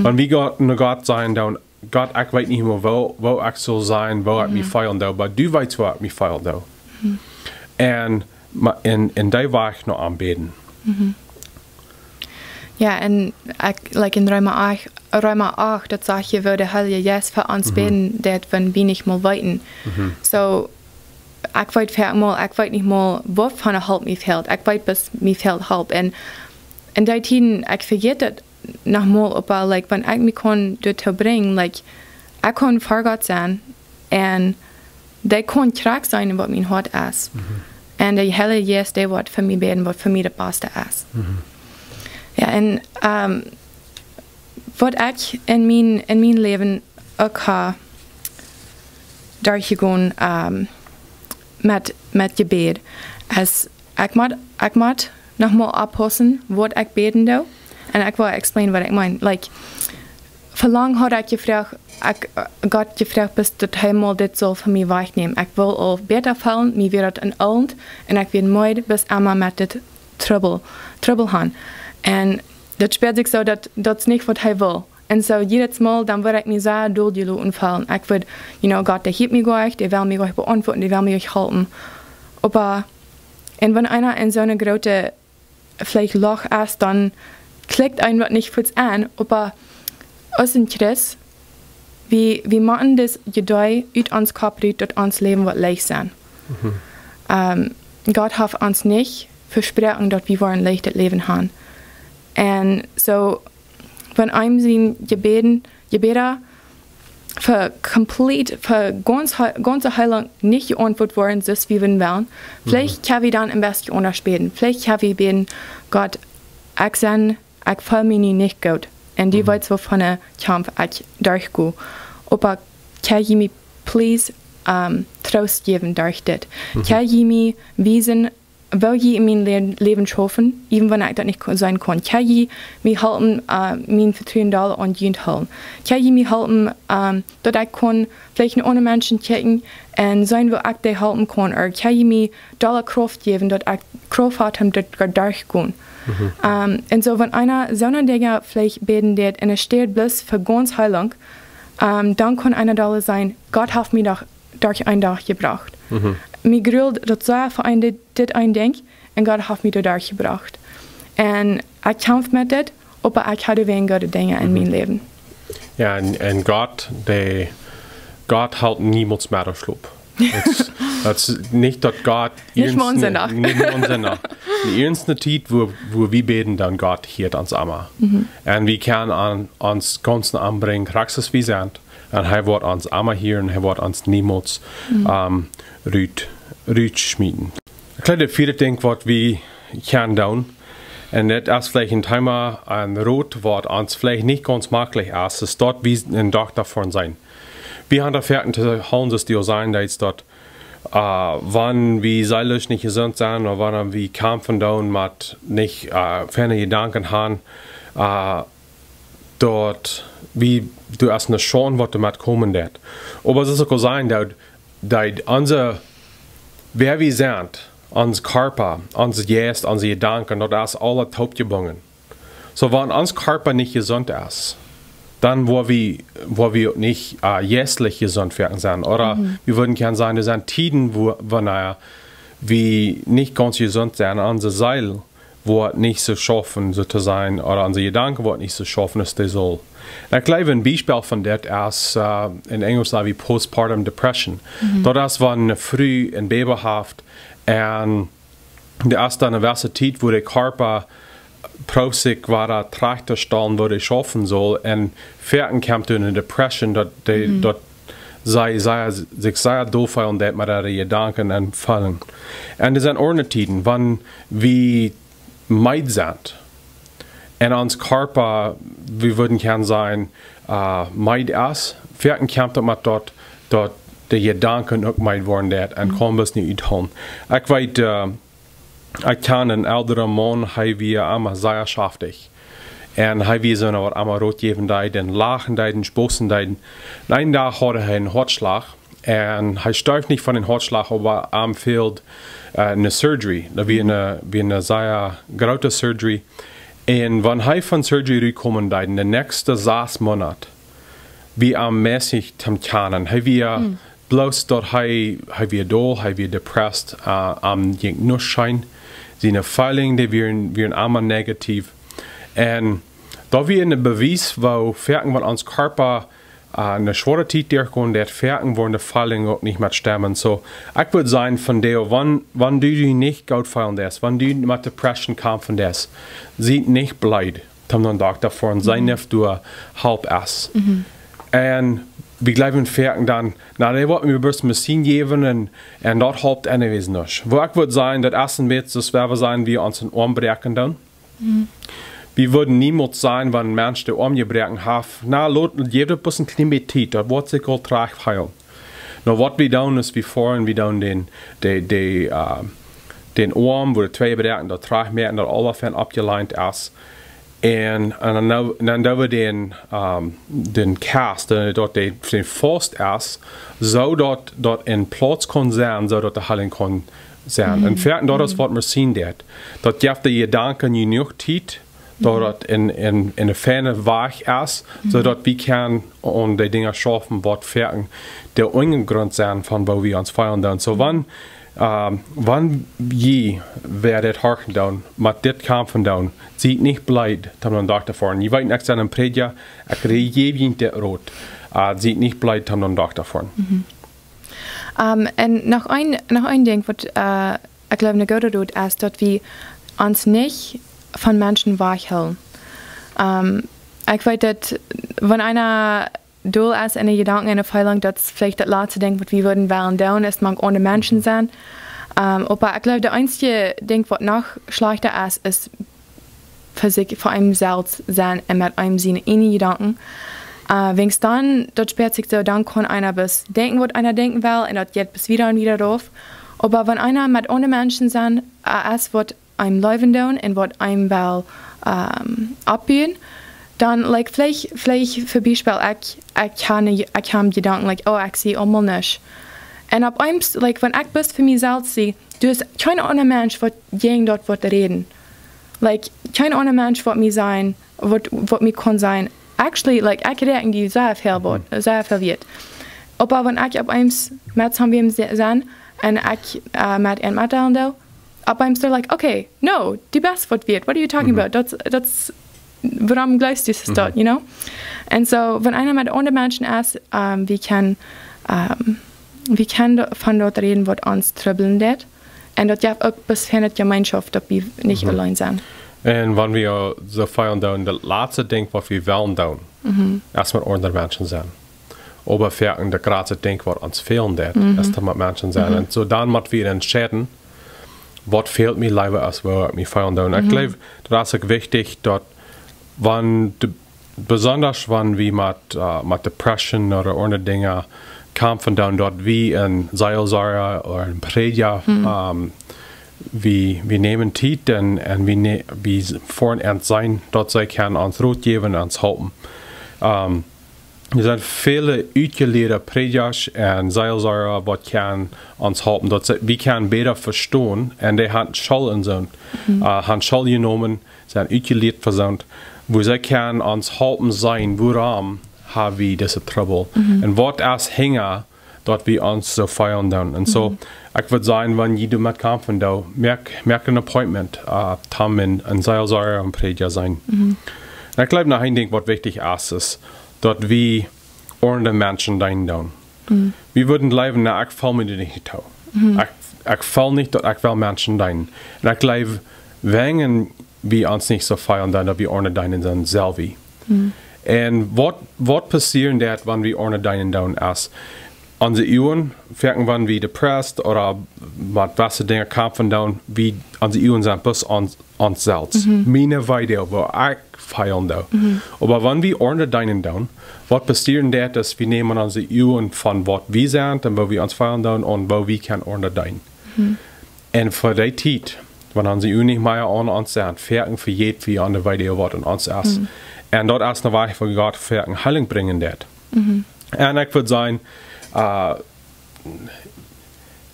Wan wie Gott, no Gott sajen doonen, Gott, ekj weet nich mea woo, woo ekj saul sennen, woo ekj mie feelen doo, oba du weetst woo ekj mie feelen doo. Un, ma-, un, un dee Wajch no am bäden. Jo, un ekj, like en Reema acht, Reema acht, daut sajcht je woo de Heilje Jeist fa ons bäden deit wan wie nich mol weeten. Soo, ekj weet foaken mol, ekj weet nich mol waut fa eene Help mie fält. Ekj weet bloos mie fält Help. Un, un dee Tieden, ekj vejät daut noch mol, oba, like, wan ekj mie kaun doatoo brinjen, like, ekj kaun ver Gott sennen un dee kaun krakjt seenen waut mien Hoat es. Un de Heilje Jeist, dee woat fa mie bäden waut fa mie daut baste es. Jo, un, ähm, waut ekj en mien, en mien Läwen uk ha derchjegonen, ähm, met, met Jebäd, es ekj mott, ekj mott noch mol oppaussen waut ekj bäden doo. Un ekj well explain waut ekj meen. Like, fa lang haud ekj jefroacht, ekj, äh, Gott jefroacht, bat daut hee mol dit sull von mie wajchnämen. Ekj wull aul bäta feelen, mie wia daut en Owent, un ekj wia meed, bat emma met dit Trubbel, Trubbel han. Un daut späad sikj soo, daut, daut es nich waut hee wull. Un soo jiedet Mol, dan wudd ekj mie sea doll jeloten feelen. Ekj wudd, you know, Gott, dee hieet mie goanich, dee well mie goanich beauntwuaden, dee well mie goanich halpen. Oba, un wan eena en soone groote veleicht Loch es, dan kjlikjt eenem daut nich fuaz aun, oba aus een Christ, wie, wie motten daut Jedee ut ons Kopp rut, daut ons Läwen woat leicht sennen. Ähm, Gott haft ons nich vesproaken daut wie woaren een leichtet Läwen han. Un soo, wan eenem siene Jebäden, Jebäda fa complete, fa gaunz, gaunze Heilunk nich jeauntwuat woaren, soo aus wie wudden wellen, veleicht kjenn wie dan een bät aundasch bäden. Veleicht kjenn wie bäden: Gott, ekj sie, ekj feel mie nu nich goot. Un du weetst woo von een Kjamf ekj derchgo. Oba kjenn jie mie please, ähm, Troost jäwen derch dit? Kjenn jie mie wiesen woo jie en mien Lä-, Läwen schaufen, even wan ekj daut nich ko-, seenen kaun. Kjenn jie mie halpen, äh, mien Vetruen dolla aun junt hoolen? Kjenn jie mie halpen, ähm, daut ekj kaun veleicht no aundre Menschen kjikjen un seenen woo ekj dee halpen kaun? Ooda kjenn jie mie dolla Krauft jäwen, daut ekj Krauft ha om dit derchgonen? Ähm, un soo, wan eena soone Dinja veleicht bäden deit, un et steit bloos fa gaunz Heilunk, ähm, dan kaun eena dolla sajen: Gott haft mie doch derch een Dach jebrocht. Mie grult daut sea fa een, dit, dit een Dinkj, un Gott haft mie doa derch jebrocht. Un ekj kjamf met dit, oba ekj ha weinich goode Dinja en mien Läwen. Jo, un, un Gott, dee, Gott helt niemols Meddachschlop. Daut es, daut es nich daut Gott nich mau en Sindach. Nich mau en Sindach. En irjent eene Tiet, wua, wua wie bäden, dan Gott hieet ons emma. Un wie kjennen aun, ons gaunz no am brinjen, krakjt soo aus wie sent. Un hee woat ons emma hieren, hee woat ons niemols, ähm, rut, rutschmieten. Ekj jleew, daut vieede Dinkj waut wie kjennen doonen, Un dit es veleicht een Thema, een Rot, waut ons veleicht nich gaunz maklich es, es daut wie een Dach doavon sent. Wie haben doa foaken to hoolen, daut die sent, daut, äh, wan wie seelisch nich jesunt sent, ooda wan wie kjamfen doonen met nich, äh, feine Jedanken haben, äh, daut wie, du hast eene Schaund, waut doamet komen deit. Oba et es uk aul sent, daut, daut onse, wäa wie sent, ons Kjarpa, ons Jeist, onse Jedanken, daut es aules toopjebungen. Soo, wan ons Kjarpa nich jesunt es, dan woa wie, woa wie uk nich, äh, jeistlich jesunt woaren sent. Ooda wie wudden kjennen sajen, doa sent Tieden, wua, wanea wie nich gaunz jesunt sent, onse Seel woat nich soo schaufen, soo to sajen, ooda onse Jedanken woaren nich soo schaufen aus dee saul. Un ekj jleew, een Biespel von dit es, äh, enn Enjlisch saj wie postpartum depression. Daut es, wan eene Fru een Baby haft un doa es dan eene jewesse Tiet, wua de Kjarpa prooft sikj wada trigj to stalen, wua dee schaufen saul. Un foaken kjemt doa eene Depression, daut dee, daut see, see, sikj sea dol feelen deit met äare Jedanken un Feelingen. Un doa sent aundre Tieden, wan wie meed sent. Un ons Kjarpa, wie wudden kjennen sajen, äh, meed es. Foaken kjemt daut met daut, daut de Jedanken uk meed woaren deit un kaun bloos nich uthoolen. Ekj weet, äh, ekj kjan een elren Maun, hee wia emma sea schaftich. Un hee wia soona, waut emma Rot jäwen deed un lachen deed un spossen deed. Un eenen Dach haud hee eenen Hoatschlach. Un hee storf nich von dän Hoatschlach, oba am fäld, äh, eene Surgery. Daut wia eene, wia eene sea groote Surgery. Un wan hee von Surgery rutkomen deed, enn de näakjste sas Moonat, wia am mässich toom kjanen. Hee wia bloos daut hee, hee wia dol, hee wia depressed, äh, am jinkj nuscht scheen. Siene Feelingen, dee wieren, wieren emma negativ. Un daut wia een Bewies, woo foaken, wan ons Kjarpa, äh, eene schwoare Tiet derchgonen deit, foaken woaren de Feelingen uk nich mea stemmen. Soo, ekj wudd sajen, von dee, wan, wan du die nich goot feelen deist, wan du met Depression kjamfen deist, sie nich bleed toom no een Dokta foaren, see nich doa Help es. Un wie jleewen foaken dan, na, dee woat mie bloos Medizin jäwen un, un daut halpt anyways nich. Woo ekj wudd sajen, daut es een bät soo aus wan wie sajen, wie ons een Oam bräakjen doonen. Wie wudden niemols sajen, wan een Mensch dän Oam jebroaken haft, na, lot, jäw daut bloos een kjlien bät Tiet, daut woat sikj aul trigj heelen. Nu, waut wie doonen es, wie foaren, wie doonen dän, de, de, äh, dän Oam, wua de twee jebroaken, daut trigj moaken, daut aules fein oppjeleent es. Un, un dan, dan doo wie dän, ähm, dän Kast, äh, daut dee, dän faust es, soo daut, daut een Plauz kaun sennen, soo daut de Heilunk kaun sennen. Un foaken daut es waut Medizin deit. Daut jeft de Jedanken jenuach Tiet, daut daut een, een, een feina Wajch es, soo daut wie kjennen aun de Dinja schaufen, waut foaken de Unjagrunt sent von woo wie ons feelen doonen. Soo, wan, ähm, wan jie, wäa dit horchen doonen, met dit kjamfen doonen, siet nich bleed toom no een Dokta foaren. Jie weeten, ekj sie een Prädja, ekj jäw junt dit Rot. Äh, siet nich bleed toom no een Dokta foaren. Ähm, un noch een, noch een Dinkj waut, äh, ekj jleew, een gooda Rot es, daut wie ons nich von Menschen wajchhoolen. Ähm, ekj weet daut, wan eena dol es enne Jedanken, enne Feeling, daut es veleicht daut latste Dinkj waut wie wudden wellen doonen, es mank aundre Menschen sennen. Ähm, oba ekj jleew, daut eensje Dinkj waut noch schlajchta es, es fa sikj, fa eenem selfst sennen un met eenem siene ieejne Jedanken. Äh, wiels dan, daut späat sikj soo, dan kaun eena bloos denkjen waut eena denkjen well un daut jeit bloos wieda un wieda rauf. Oba wan eena met aundre Menschen sennen, äh, es waut eenem leewen doonen un waut eenem well, ähm, oppbuen, dan, like, veleicht, veleicht fa Biespel, ekj, ekj ha ne, ekj ha Jedanken, like, oh, ekj sie aulemol nuscht. Un opp eemol, like, wan ekj bloos fa mie selfst sie, doa es kjeen aundra Mensch waut jäajen daut woat räden. Like, kjeen aundra Mensch woat mie sajen, waut, waut mie kaun sajen, actually, like, ekj räakjen die sea väl wieet, sea väl wieet. Oba wan ekj opp eemol met somebody sie un ekj, äh, met eenem metdeelen doo, opp eemol, they're like, okay, no, du best waut wieet, what are you talking about? Daut, daut, wuarom jleefst du daut, you know? Un soo, wan eena met aundre Menschen es, ähm, wie kjennen, ähm, wie kjennen von daut räden waut ons trubblen deit. Un daut jeft uk bloos feine Jemeenschoft, daut wie nich auleen sent. Un wan wie soo feelen doonen, daut latste Dinkj waut wie wellen doonen, es met aundre Menschen sennen. Oba foaken daut jratste Dinkj waut ons fälen deit, es dan met Menschen sennen. Un soo dan mott wie entscheiden, waut fält mie leewa aus woo ekj mie feelen doo. Un ekj jleew, daut es uk wichtich, daut wan de, besondasch wan wie met, äh, met Depression ooda aundre Dinja kjamfen doonen, daut wie een Seelsorja ooda een Prädja, ähm, wie, wie nämen Tiet un, un wie, ne, wie s-, foaren an sennen, daut see kjennen ons Rot jäwen, ons halpen. Ähm, doa sent väle utjelieede Prädjasch un Seelsorja, waut kjennen ons halpen, daut see, wie kjennen bäta vestonen, un dee han School un soo, äh, han School jenomen, sent utjelieet fa soo, woo see kjennen ons halpen seenen, wuarom ha wie dise Trubbel. Un waut es hinja, daut wie ons soo feelen doonen. Un soo, ekj wudd sajen, wan jie doamet kjamfen doonen, moak, moak een Appointment, äh, toom een, een Seelsorja, een Prädja sennen. Un ekj jleew, noch een Dinkj, waut wichtich es, es, daut wie aundre Menschen deenen doonen. Wie wudden jleewen, na, ekj feel mie doa nich too. Ekj, ekj feel nich, daut ekj well Menschen deenen. Un ekj jleew, wan wie ons nich soo feelen doonen, daut wie aundre deenen doonen, sell wie. Un waut, waut passieren deit, wan wie aundre deenen doonen, es, onse Uagen, foaken wan wie depressed ooda met waut fa Dinja kjamfen doonen, wie, onse Uagen sent bloos ons, ons selfst. Miene Weedoag, woo ekj feelen doo. Oba wan wie aundre deenen doonen, waut passieren deit, es, wie nämen onse Uagen von waut wie sent un woo wie ons feelen doonen un woo wie kjennen aundre deenen. Un fa dee Tiet, wan onse Uagen nich mea aun ons sent, foaken vejät wie aun de Weedoag, waut en ons es. Un daut es een Wajch, wua Gott foaken Heilunk brinjen deit. Un ekj wudd sajen, äh,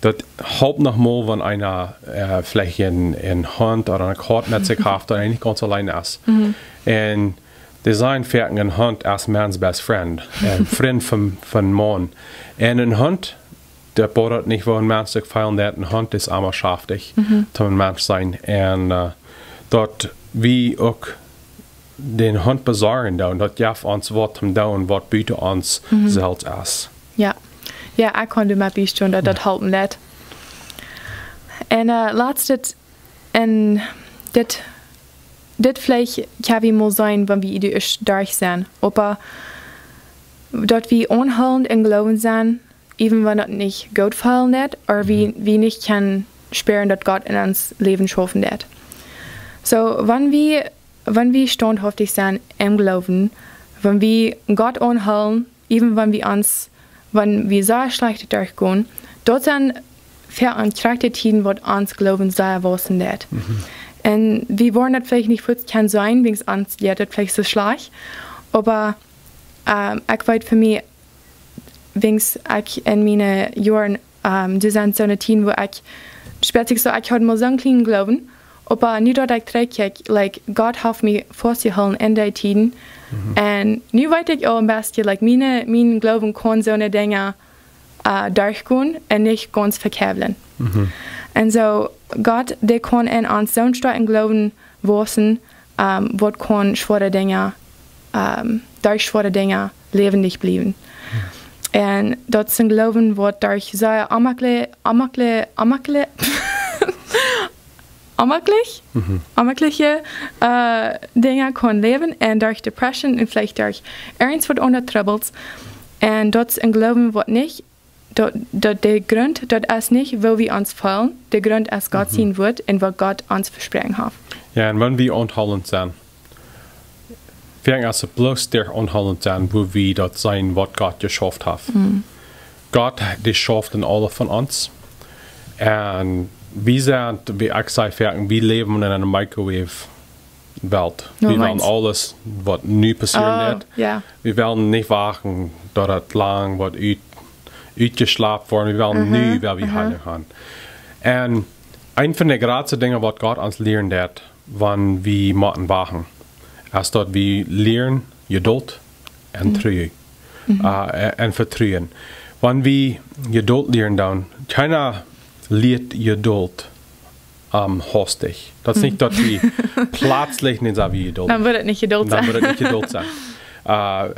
daut halpt noch mol, wan eena, äh, veleicht een, een Hunt ooda eene Kauz met sikj haft, daut hee nich gaunz auleen es. Un dee sajen foaken, een Hunt es man's best friend, een Frint von, von Maun. Un een Hunt, daut bodat nich, woo een Mensch sikj feelen deit, een Hunt es emma schaftich, toom een Mensch sennen. Un, äh, daut wie uk dän Hunt besorjen doonen, daut jeft ons waut toom doonen, waut buta ons selfst es. Jo. Jo, ekj kaun doa met biestonen, daut daut halpen deit. Un, äh, latst, un dit, dit veleicht kjenn wie mol seenen, wan wie doa ieescht derch sent. Oba daut wie aunhoolent em Gloowen sent, even wan daut nich goot feelen deit, ooda wie, wie nich kjennen spieren, daut Gott en ons Läwen schaufen deit. Soo, wan wie, wan wie staunthauftich sent em Gloowen, wan wie Gott aunhoolen, even wan wie ons, wan wie sea schlajcht derchgonen, daut sent fa onse Tieden, waut ons Gloowen sea wausen deit. Un wie woaren daut veleicht nich fuaz kjennen seenen, wiels ons jeit daut veleicht soo schlajcht. Oba, ähm, ekj weet fa mie, wiels ekj en miene Joaren, ähm, doa sent soone Tieden, wua ekj, spieet sikj soo, ekj haud mol soon kjlienen Gloowen, oba nu daut ekj trigjkjikj, like, Gott haft mie faustjehoolen en dee Tieden. Un nu weet ekj aul een bät, like, miene, mien Gloowen kaun soone Dinja, äh, derchgonen un nich gaunz vekjäwlen. Un soo, Gott, dee kaun en ons soon stoakjen Gloowen wausen, ähm, waut kaun schwoare Dinja, ähm, derch schwoare Dinja läwendich bliewen. Un daut es een Gloowen, waut derch sea onjemakjlich, onjemakjlich, onjemakjlich, onjemakjlich, onjemakjliche, äh, Dinja kaun läwen un derch Depression un veleicht derch irjent waut aundre Trubbels. Un daut es een Gloowen, waut nich daut, daut de Grunt, daut es nich, woo wie ons feelen. De Grunt es Gott sien Wuat un waut Gott ons vesproaken haft. Jo, un wan wie aunhoolent sent, wie es bloos doa aunhoolent sent, wua wie daut seenen, waut Gott jeschauft haft. Gott, dee schauft en aule von ons. Un wie sent, wie ekj saj foaken, wie läwen en eene Microwave Welt. Wie wellen aules, waut nu passieren deit. Jo. Wie wellen nich wachten, daut daut lang woat ut, utjeschlapt woaren. Wie wellen nu, well wie Heilunk haben. Un eent von de jratste Dinja, waut Gott ons lieren deit, wan wie motten wachten, es daut wie lieren Jeduld un Tru, äh, un Vetruen. Wan wie Jeduld lieren doonen, kjeena lieet Jeduld ähm, hastich. Daut es nich daut wie pletslich, nä, saj wie Jeduld. Dan woat daut nich Jeduld sennen. Dan woat daut nich Jeduld sennen. Äh,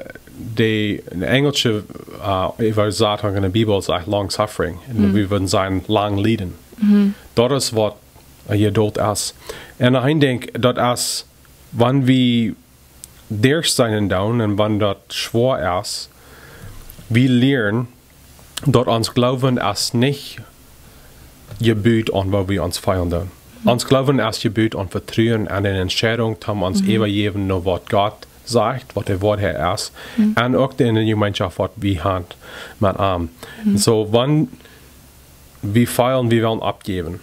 de, de enjelsche, äh, Äwasatunk en de Bibel sajcht long suffering. Un wie wudden sajen lang lieden. Daut es waut, äh, Jeduld es. Un ekj denkj, daut es, wan wie derch sennen doonen un wan daut schwoa es, wie lieren, daut ons Gloowen es nich jebut aun woo wie ons feelen doonen. Ons Gloowen es jebut aun Vetruen un de Entscheidunk, om ons äwajäwen no waut Gott sajcht, waut de Woarheit es, un uk de, enne Jemeenschoft, waut wie haben met am. Un soo, wan wie feelen, wie wellen oppjäwen,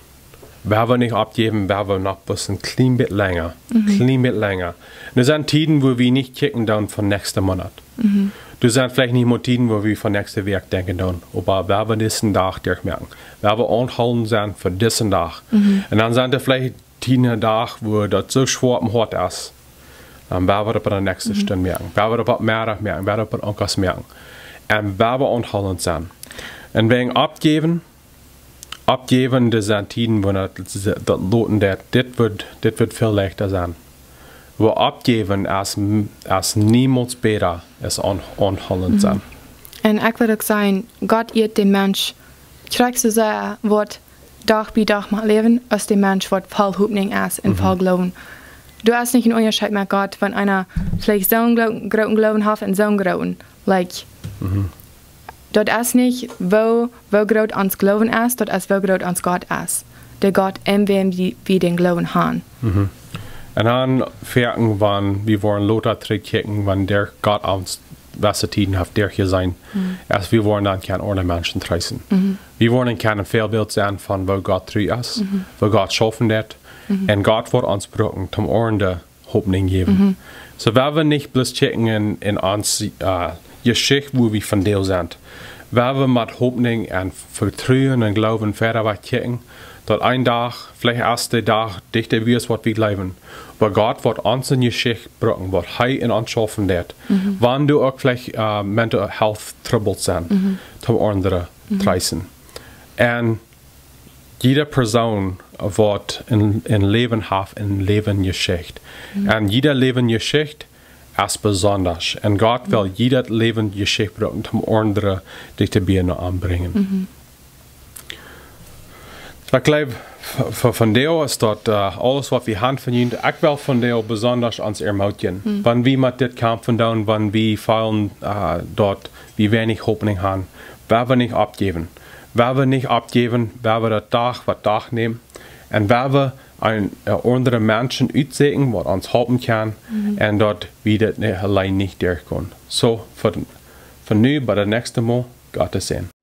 woa wie nich oppjäwen, woa wie noch bloos een kjlien bät lenja, kjlien bät lenja. Doa sent Tieden, wua wie nich kjikjen doonen fa näakjsten Moonat. Doa sent veleicht nich mol Tieden, wua wie fa näakjste Wäakj denkjen doonen, oba woa wie disen Dach derchmoaken, woa wie aunhoolent sent fa disen Dach. Un dan sent doa veleicht tieen Doag, wua daut soo schwoa opp em Hoat es, dan woa wie daut opp de näakjste Stund moaken, woa wie daut opp Meddach moaken, woa wie daut opp onkas moaken. Un woa wie aunhoolent sennen. Un wäajen oppjäwen, oppjäwen, doa sent Tieden, wua daut, daut loten deit, dit woat, dit woat väl leichta sennen. Oba oppjäwen es, es niemols bäta aus aun-, aunhoolent sennen. Un ekj well uk sajen, Gott ieet dän Mensch, krakjt soo sea waut Dach bie Dach met läwen, aus dän Mensch, waut voll Hopninj es un voll Gloowen. Doa es nich een Unjascheet met Gott, wan eena veleicht soon Gloo-, grooten Gloowen haft un soon grooten. Like, daut es nich woo, woo groot ons Gloowen es, daut es woo groot ons Gott es. De Gott, en wäm wie, wie dän Gloowen haben. Un dan foaken, wan wie woaren lota trigjkjikjen, wan de Gott ons wesse Tieden haft derchjeseenen, aus wie woaren dan kjennen aundre Menschen treesten. Wie woaren kjennen een Väabilt sennen von woo Gott tru es, woo Gott schaufen deit. Un Gott woat ons brucken, om aundre Hopninj jäwen. Soo, woa wie nich bloos kjikjen en, en ons, äh, Jeschicht, wua wie vondoag sent. Woa wie met Hopninj un Vetruen un Gloowen wieda wajch kjikjen, daut een Dach, veleicht es de Dach dichta bie ons, waut wie jleewen. Oba Gott woat ons en Jeschicht brucken, waut hee en ons schaufen deit. Wan doa uk veleicht, äh, mental health troubles sent, om aundre treesten. Un jieda Persoon, waut een, een Läwen haft, een Läwensjeschicht. Un jieda Läwensjeschicht es besondasch. Un Gott well jieda Läwensjeschicht brucken, om aundre dichta bie no am brinjen. Ekj jleew, fa, fa vondoag es daut, äh, aules, waut wie haben fa junt. Ekj well vondoag besondasch ons ermootjen. Wan wie met dit kjamfen doonen, wan wie feelen, äh, daut wie weinich Hopninj haben, woa wie nich oppjäwen. Woa wie nich oppjäwen, woa wie daut Dach fa Dach nämen. Un woa wie een, äh, aundre Menschen utsieekjen, waut ons halpen kjennen. Un daut wie daut nich, auleen nich derchkomen. Soo, fa, fa nu, bat daut näakjste Mol, Gott sien Säajen.